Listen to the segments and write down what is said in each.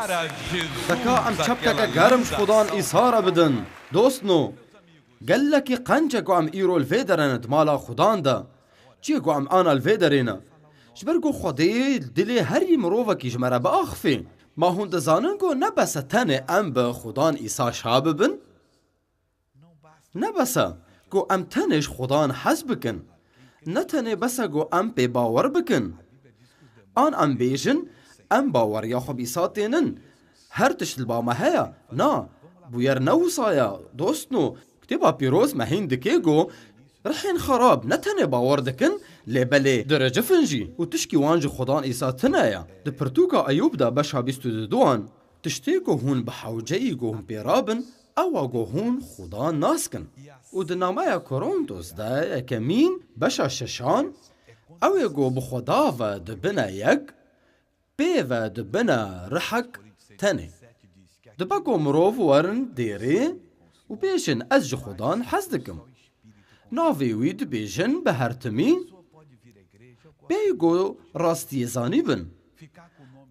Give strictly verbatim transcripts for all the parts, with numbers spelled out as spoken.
Deka em çepteke germ ji Xudan Îsa re bidin. Dostno, gelekî qenc e ku em îro li vê derê ne di mala Xudan de. Çiyê ku em ana li vê derê ne. Ji ber ku Xwedê dilê herî mirovekî ji me re biaxifê. Ma hûn dizanin ku ne bes e tenê em bi Xudan Îsa şa bibin? Ne bes e ku em tenê ji Xudan hez bikin. Ne tenê bes e ku em pê bawer bikin. An em bêjin, em baweriya xwe bi Îsa tênin. Her tişt li ba me heye. Na, bûyer ne wisa ye, dostno. Kitêba Pîroz me hîn dike ku rihên xerab ne tenê bawer dikin, lê belê diricifin jî. Û tişkî wan ji Xudan Îsa tune ye. Di pirtûka Eyûb de beşa bîst û duan, tiştê ku hûn bi hewceyî ku hûn pê rabin, ew e ku hûn Xudan nas kin. Û di nameya Korintos de yekemîn beşa şeşan, ew ê ku bi Xuda ve dibine yek, pê ve dibine rihek tenê. Dibe ku mirov werin dêrê û bêjin, ez ji Xudan hez dikim. Navê wî dibêjin bi hertimî, pê ku rastiyê zanîbin.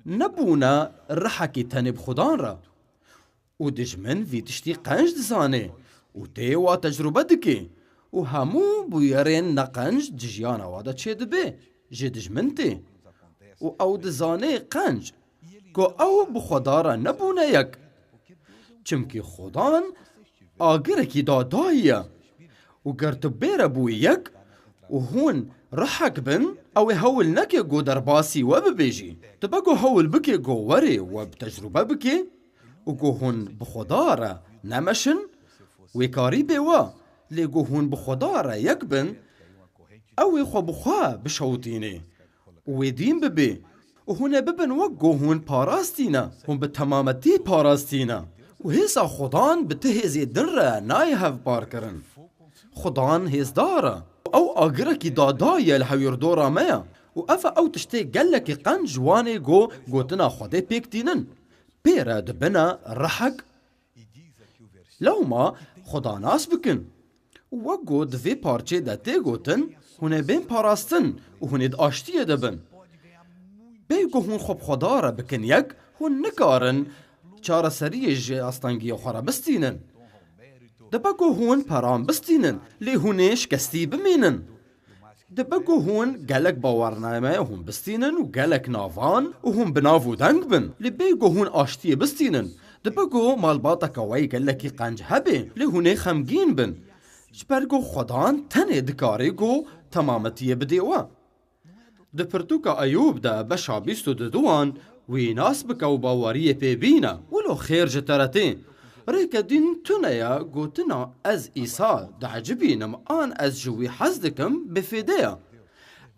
Nebûne rihekî tenê bi Xudan re. Û dijmin vî tiştî qenc dizane û tê wa tecrube dike û hemû bûyerên neqenc di jiyana wa de çêdibe, ji dijmin tê. Û ew dizane qenc ku ew bi Xweda re nebûne yek. Çimkî Xudan agirekî dadayî ye. Û ger tu bêre bûyî yek û hûn rihek bin, ew ê hewl neke ku derbasî we bibêjî. Dibe ku hewl bike ku werê we bi tecrube bike û ku hûn bi Xweda re nemeşin, wê karî bê we. Lê ku hûn bi Xweda re yek bin, ew ê xwe bi xwe bişewitînê û wê dîn bibê. Û hûn ê bibin wek ku hûn parastî ne, hûn bi temametî parastî ne. Û hêza Xudan bi ti hêzê din re nayê hevpar kirin. Xudan hêzdar e. Ew agirekî dadayî ye li hewîrdora me ye. Û ev e ew tiştê gelekî qenc ji wan ê ku gotina Xwedê pêk tînin. Pê re dibine rihek. Lewma Xuda nas bikin. Û wek ku di vê parçê de tê gotin, hûn ê bên parastin û hûn ê di aştiyê de bin. Bê ku hûn xwe bi Xweda re bikin yek, hûn nikarin çareseriyê ji astengiya xwe re bistînin. Dibe ku hûn peran bistînin, lê hûn ê şikestî bimînin. Dibe ku hûn gelek bawernameyê hûn bistînin û gelek navan û hûn bi nav û deng bin. Lê bê ku hûn aştiyê bistînin. Dibe ku malbateke we yê gelekî qenc hebe, lê hûn ê xemgîn bin. Ji ber ku Xudan tenê dikarê ku temametiyê bidê we. Di pirtûka Eyûb de beşa bîst û duduan wî nas bike û baweriyê pê bîne. Wilo xêr ji te re tê. Rêke din tune ye, gotina ez Îsa diecibînim an ez ji wî hez dikim bêfêde ye.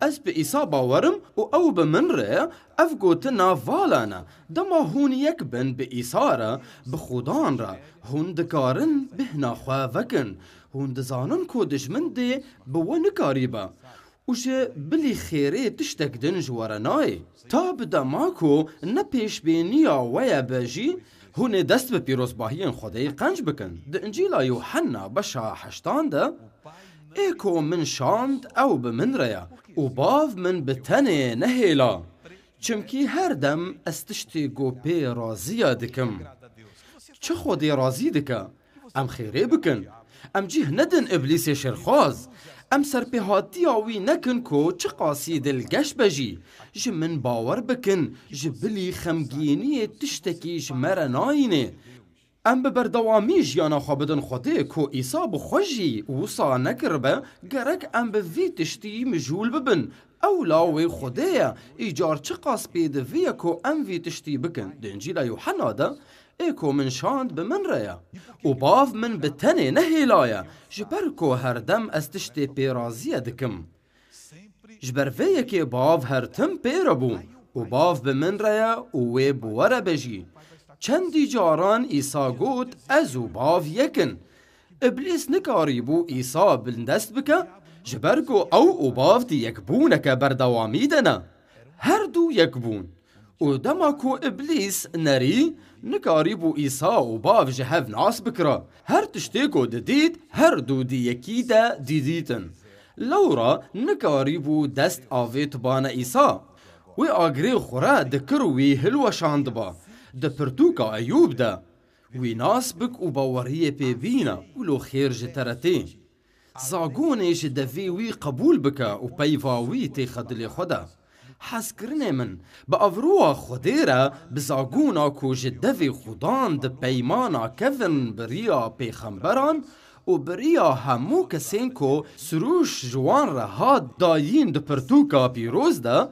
Ez bi Îsa bawer im û ew bi min re ye, ev gotina vala ne. Dema hûn yek bin bi Îsa re, bi Xudan re, hûn dikarin bêhna xwe vekin. Hûn dizanin ku dijmin dê bi we nikarîbe. Û ji bilî xêrê tiştek din ji we re nayê. Ta bi dema ku ne pêşbêniya we ye be jî, hûn ê dest bi pîrozbahiyên Xwedê qenc bikin. Di Încîla Yûhenna beşa heştan de, ê ku min şand ew bi min re ye û Bav min bi tenê nehêla. Çimkî her dem ez tiştê ku pê raziya dikim. Çi Xwedê razî dike? Em xêrê bikin. Em cih nedin Îblîsê şerxwaz. Em serpêhatiya wî nekin ku çiqasî dilgeş be jî. Ji min bawer bikin, ji bilî xemgîniyê tiştekî ji me re nayîne. Em bi berdewamî jiyana xwe bidin Xwedê ku Îsa bi xwe jî wisa nekiribe, gerek em bi vî tiştî mijûl bibin. Ewla wê Xwedê ye, îcar çiqas pêdivî ye ku em vî tiştî bikin. Di Încîla Yûhenna de, ê ku min şand bi min re ye û Bav min bi tenê nehêlaye, ji ber ku her dem ez tiştê pê razîye dikim. Ji ber vê yekê Bav her tim pê re bû û Bav bi min re ye û wê bi we re be jî. Çendî caran Îsa got, ez û Bav yek in. Îblîs nikarîbû Îsa bindest bike, ji ber ku ew û Bav di yekbûneke berdewamî de ne. Her du yek bûn. Û dema ku Îblîs nerî, nikarîbû Îsa û Bav ji hev nas bikira. Her tiştê ku didît, her du di yekî de didîtin. Lewra nikarîbû dest avêtibane Îsa. Wê agirê xwe re dikir û wî hilweşandiba. Di pirtûka Eyûb de wî nas bik û baweriyê pê bîne û lo xêr ji te re tê. Zagonê ji devê wî qebûl bike û peyva wî têxe dilê xwe de. Hezkirinê min, bi avroya Xwedê re, bi zagona ku ji devê Xudan di peymana kevin bi riya pêxemberan û bi riya hemû kesên ku sirûş ji wan re hat dayîn di pirtûka pîroz de,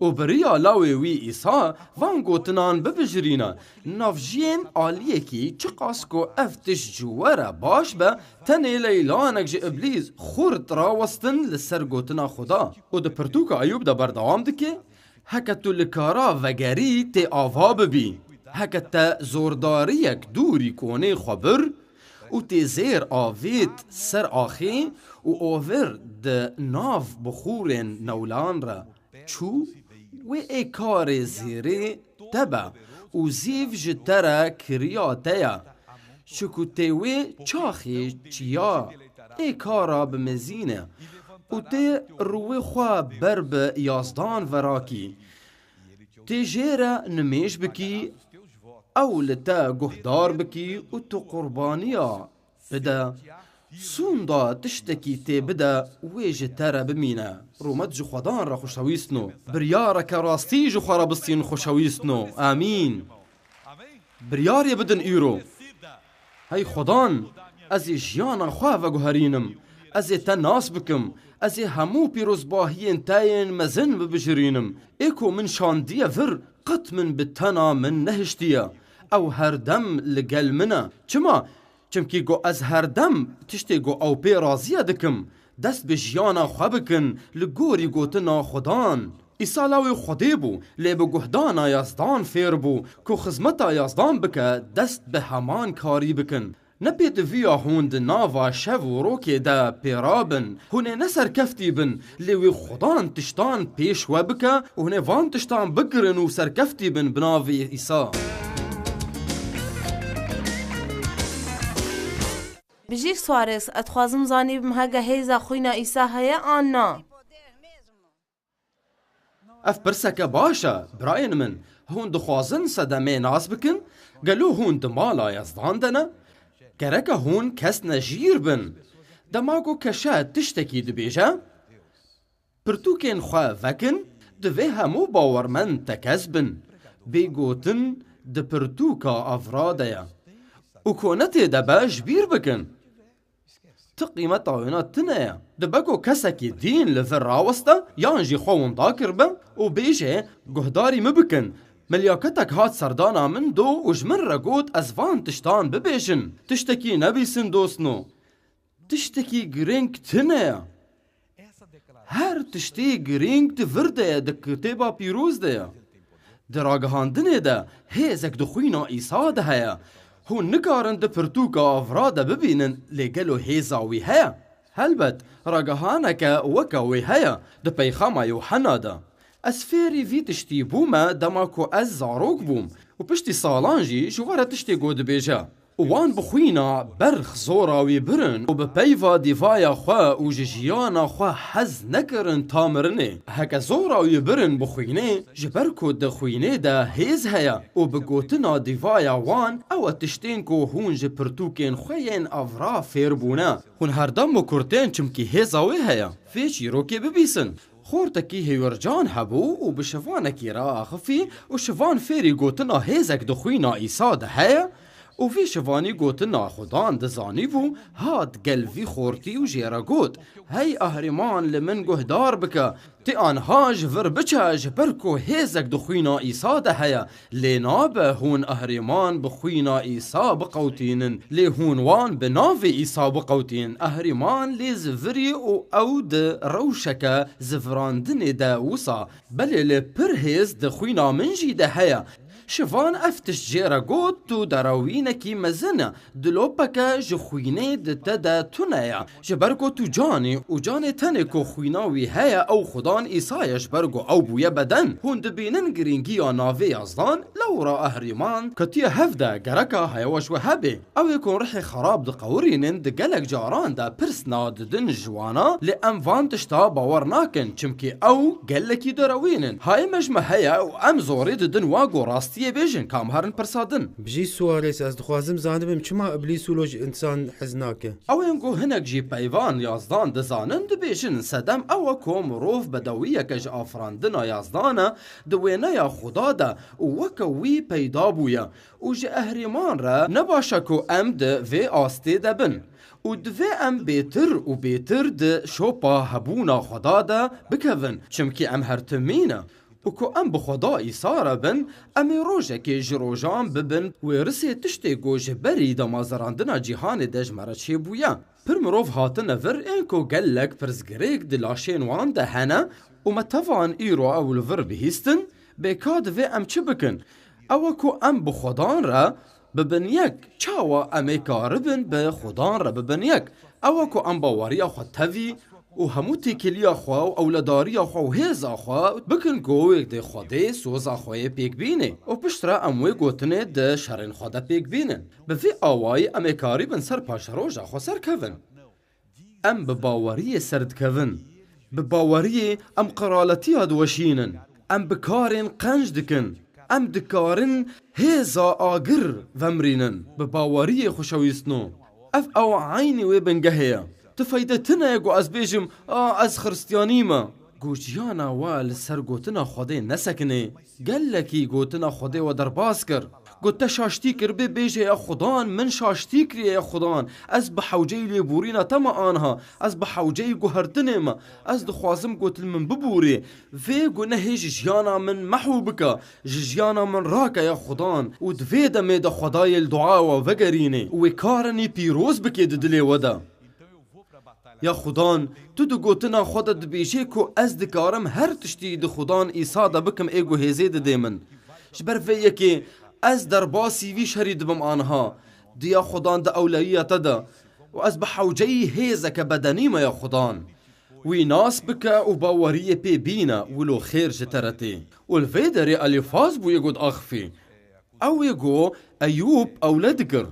û bi riya lawê wî Îsa van gotinan bibijirîne. Navjiyên aliyekî, çiqas ku ev tişt ji we re baş be, tenê leylanek ji Îblîs xurt rawestin li ser gotina Xuda. Û di pirtûka Eyûb de berdewam dike, heke tu li kara vegerî tê ava bibî, heke te zordariyek dûrî konê xwe bir û tê zêr avêt ser axê û ovir di nav bixûrên newlan re çû, wê ê karê zêrê te be û zîv ji te re kiriya te ye. Çiku tê wê çaxê çiya ê kara bimezîne û tê rûwê xwe ber bi Yazdan verakî. Tê jê re nimêj bikî, ew li te guhdar bikî û tu qurbaniya bide. Sûnda tiştekî tê bide, wê ji te re bimîne. Rûmet ji Xwedan re xweşewîstno. Biryareke rastî ji xwe re bistîn xweşewîstno. Amîn. Biryarê bidin îro. Hey Xwedan, ez ê jiyana xwe veguherînim. Ez ê te nas bikim. Ez ê hemû pîrozbahiyên te yên mezin bibijirînim. Ê ku min şandiye vir, qet min bi tena min nehiştiye. Ew her dem li gel min e. Çima? Çimkî ku ez her dem tiştê ku ew pê razî ye dikim. Dest bi jiyana xwe bikin li gorî gotina Xudan. Îsa lawê Xwedê bû, lê bi guhdana Yazdan fêr bû, ku xizmeta Yazdan bike, dest bi heman karî bikin. Ne pêdiviya hûn di nava şev û rokê de pêra bin, hûn ê ne serkeftî bin, lê wî Xudan tiştan pêş we bike û hûn ê van tiştan bigirin û serkeftî bin bi navê Îsa. Bijî Suarez, ez dixwazim zanîbim hege hêza xwîna Îsa heye an na? Ev pirseke baş e, birayên min. Hûn dixwazin sedemê nas bikin? Gelo hûn di mala Yazdan de ne? Gereke hûn kes nejîr bin. Dema ku keşe tiştekî dibêje, pirtûkên xwe vekin, divê hemû bawermend tekez bin. Bê gotin di pirtûka Avra de ye. Û ku ne tê de be, ji bîr bikin. Ti qîmeta wêna tune ye. Dibe ku kesekî dîn li vir raweste yan jî xwe winda kiribe û bêje, guhdarî min bikin. Milyaketek hat serdana min do û ji min re got, ez van tiştan bibêjin. Tiştekî nebîsin dostno. Tiştekî girîng tune ye. Her tiştê girîng di vir de ye, di kitêba pîroz de ye. Di ragihandinê de hêzek di xwîna Îsa de heye. Hûn nikarin di pirtûka Avra de bibînin, lê gelo hêza wî heye? Helbet, ragihaneke weke wê heye di peyxama Yûhena de. Ez fêrî vî tiştî bûme dema ku ez zarok bûm û piştî salan jî ji we re tiştê got dibêje. Û wan bi xwîna berx zora wî birin û bi peyva dîvaya xwe û ji jiyana xwe hez nekirin ta mirinê. Heke zora wî birin bi xwînê, ji ber ku di xwînê de hêz heye û bi gotina dîvaya wan, ew e tiştên ku hûn ji pirtûkên xwe yên Avra fêr bûne. Hûn herdem û kurtên çimkî hêza wê heye. Vê çîrokê bibîsin. Xortekî hêwircan hebû û bi şivanekî re axifî û şivan fêrî gotina hêzek di xwîna Îsa de heye û vî şivanî gotina Xudan dizanîbû, hat gel vî xortî û jê re got, hey Ehrîman, li min guhdar bike, tê anha ji vir biçe, ji ber ku hêzek di xwîna Îsa de heye. Lê nabe hûn Ehrîman bi xwîna Îsa biqewtînin, lê hûn wan bi navê Îsa biqewtînin. Ehrîman lê zivirî û ew di rewşeke zivirandinê de wisa. Belê lê pir hêz di xwîna min jî de heye. Şivan ev tişt jê re got, tu derewînekî mezin e. Dilopeke ji xwînê di te de tune ye. Ji ber ku tu can î û canê tenê ku xwîna wî heye, ew Xudan Îsa ye, ji ber ku ew bûye beden. Hûn dibînin girîngiya navê Yazdan, lewra Ehrîman ketiye hev de, gereka heye we ji we hebê. Ew ê ku rihê xerab diqewirînin, di gelek caran de pirs nadidin ji wana, lê em van tişta bawer nakin, çimkî ew gelekî derewîn in. Hayê me ji me heye û em zorê didin wa ku rast Tiyê bêjin, kam herin pirsa din. Bijî Suarez, ez dixwazim zanibim çima Îblîs wilo ji însan hez nake? Ew ên ku hinek jî peyvan yazdan dizanin, dibêjin, sedem ew e ku mirov bedewiyeke ji afirandina yazdan e di wêneya Xuda de û weke wî peyda bûye û ji ehrîman re ne baş e ku em di vê astê de bin û divê em bêtir û bêtir di şopa hebûna Xuda de bikevin, çimkî em her timî ne. Û ku em bi Xweda Îsa re bin, em ê rojekê ji rojan bibin wêrisê tiştê ku ji berî damezirandina cîhanê de ji me re çêbûye. Pir mirov hatine vir ên ku gelek pirsgirêk di laşên wan de hene û me tevan îro ew li vir bihîstin, bê ka divê em çi bikin? Ew e ku em bi Xwedan re bibin yek. Çawa em ê karibin bi Xwedan re bibin yek? Ew e ku em baweriya xwe tevî û hemû têkiliya xwe û ewledariya xwe û hêza xwe bikin ku wê dê Xwedê soza xwe yê pêk bînê û piştre em wê gotinê di şerên xwe de pêk bînin. Bi vî awayî em ê karîbin ser paşeroja xwe serkevin. Em bi baweriyê serdikevin. Bi baweriyê em qiraletiya diweşînin. Em bi karên qenc dikin. Em dikarin hêza agir vemrînin. Bi baweriyê xweşewîstno. Ev ew eynî wê bingehê ye. Tu feyde tune ye ku ez bêjim, a, ez xiristiyanî me. Ku jiyana we li ser gotina Xwedê nesekinê. Gelekî gotina Xwedê we derbas kir. Got, te şaştî kiribê, bêje, ya Xudan, min şaştî kiriye, ya Xudan. Ez bi hewceyî lêborîna te me aniha. Ez bi hewceyî guhertinê me. Ez dixwazim got li min biborê. Vê gunehê ji jiyana min mehû bike. Ji jiyana min rake, ya Xudan. Û di vê demê de Xwedayê li dua we vegerînê. Û wê karenî pîroz bike di dilê we de. Ya Xudan, tu di gotina xwe de dibêjê ku ez dikarim her tiştî di Xudan Îsa de bikim ê ku hêzê didê min. Ji ber vê yekê ez derbasî vî şerî dibim aniha. Diya Xudan di ewleyiya te de û ez bi hewceyî hêzeke bedenî me ya Xudan. Wî nas bike û baweriyê pê bîne, wilo xêr ji te re tê. Û li vê derê Elîfaz bûye got axifî. Ew ê got Eyûb ewle dikir.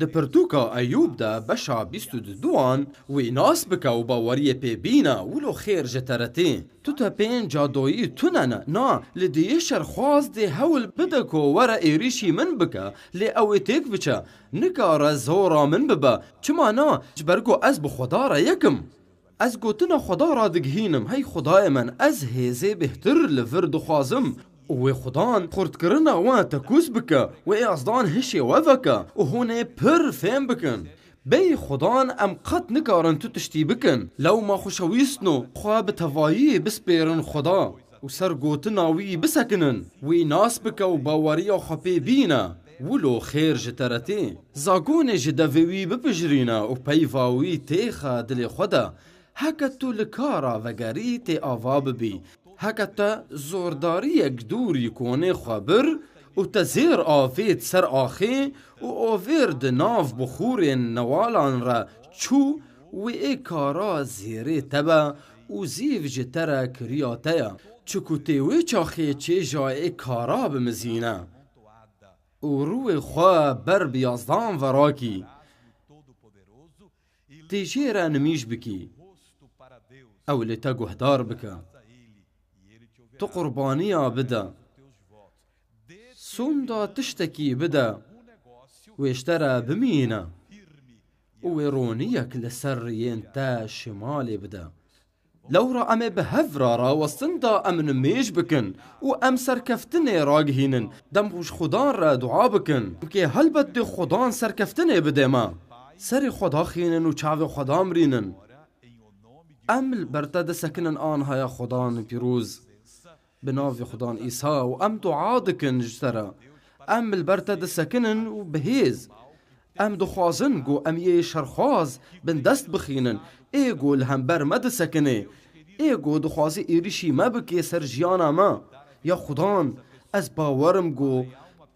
Di pirtûka Eyûb de beşa bîst û duduan wî nas bike û baweriyê pê bîne, wilo xêr ji te re tê. Tu te pênca doyî tune ne, na, li diyê şerxwaz dê hewl bide ku were êrîşî min bike, lê ew ê têk biçe. Nikare zora min bibe. Çima na? Ji ber ku ez bi Xweda re yek im. Ez gotina Xweda radigihînim, hey Xwedayê min, ez hêzê bêhtir li vir dixwazim. Û wê Xudan xurtkirina we tekûz bike, wê yazdan hişê we veke û hûn ê pir fêm bikin. Bêyî Xudan em qet nikarin tu tiştî bikin. Lewma xweşewîstno xwe bi tevayî bispêrin Xuda û ser gotina wî bisekinin. Wî nas bike û baweriya xwe pê bîne. Wilo xêr ji te re tê. Zagonê ji devê wî bipijirîne û peyva wî têxe dilê xwe de. Heke tu li kara vegerî tê ava bibî. Heke te zordariyek dûrî konê xwe bir û te zêr avêt ser axê û ovêr di nav bixûrên newalan re çû, wê ê kara zêrê te be û zîv ji te re kiriya te ye. Çiku tê wê çaxê çêja ê kara bimizîne. Û rûyê xwe ber bi yazdan ve rakî. Tê jê re nimîj bikî. Ew li te guhdar bike. Tu qurbaniya bide. Sonda tiştekî bide. Wê ji te re bimîne. Û wê roniyek li ser riyên te şimalê bide. Lewra em ê bi hev re rawestin de em nimêj bikin û em serkeftinê ragihînin, dem ji Xudan re dua bikin. Çimkê helbet dê Xudan serkeftinê bide me. Serê xwe daxînin û çavê xwe damrînin. Em li ber te disekinin aniha ya Xudan pîroz. Bi navê Xudan Îsa û em dua dikin ji te re. Em li ber te disekinin û bi hêz. Em dixwazin ku em yê şerxwaz bin dest bixînin, ê ku li hember me disekinê, ê ku dixwazî êrîşî me bikê ser jiyana me. Ya Xudan, ez bawer im ku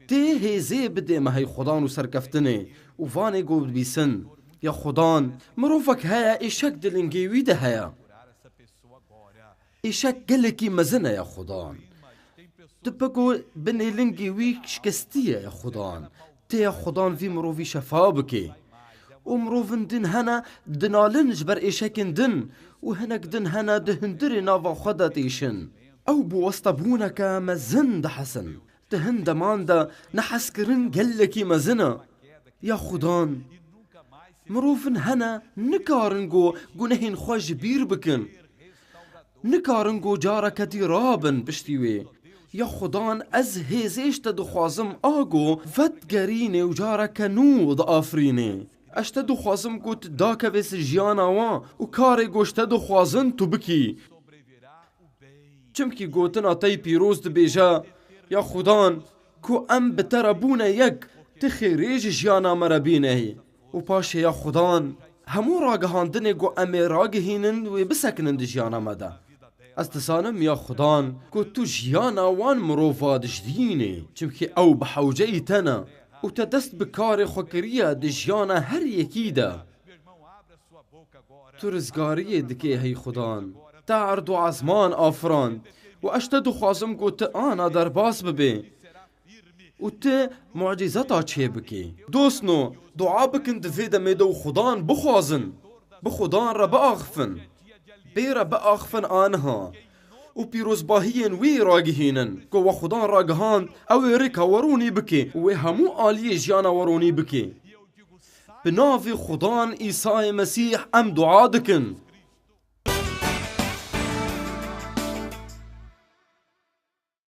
tê hêzê bidê me hey Xudan û serkeftinê û vanê ku dibîsin. Ya Xudan, mirovek heye êşek di lingê wî de heye. Îşek gelekî mezin e ya Xudan. Tu peko binê lingê wî şikestî ye ya Xudan. Tê ya Xudan vî mirovî şefa bikê. Û mirovin din hene dinalin ji ber êşekên din û hinek din hene di hundirê nava xwe de têşin. Ew bi westebûneke mezin dihesin. Di hin deman de nehezkirin gelekî mezin e. Ya Xudan, mirovin hene nikarin ku gunehên xwe ji bîr bikin. Nikarin ku careke dî rabin piştî wê. Ya Xudan, ez hêzê ji te dixwazim a ku vedigerînê û careke nû diafirînê. Ez ji te dixwazim ku tu dakevê ser jiyana wan û karê ku ji te dixwazin tu bikî. Çimkî gotina te yî pîroz dibêje, ya Xudan, ku em bi te re bûne yek, tu xêrê ji jiyana me re bînehî. Û paşê ya Xudan, hemû ragihandinê ku em ê ragihînin wê bisekinin di jiyana me de. Ez dizanim ya Xudan, ku tu jiyana wan mirova dijdînê, çimkî ew bi hewceyî te ne. Û te dest bi karê xwe kiriye di jiyana her yekî de. Tu rizgariyê dikê hey Xudan. Te erd û ezman afirand. Û ez te dixwazim ku tu ana derbas bibê. Û tu mucîzeta çê bikê. Dostno, dua bikin di vê demê de û Xudan bixwazin. Bi Xudan re biaxifin. Pê re biaxifin aniha. Û pîrozbahiyên wî ragihînin. Ku we Xudan ragihand, ew ê rêka we ronî bikê. Û wê hemû aliyê jiyana we ronî bikê. Bi navê Xudan Îsayê Mesîh em dua dikin.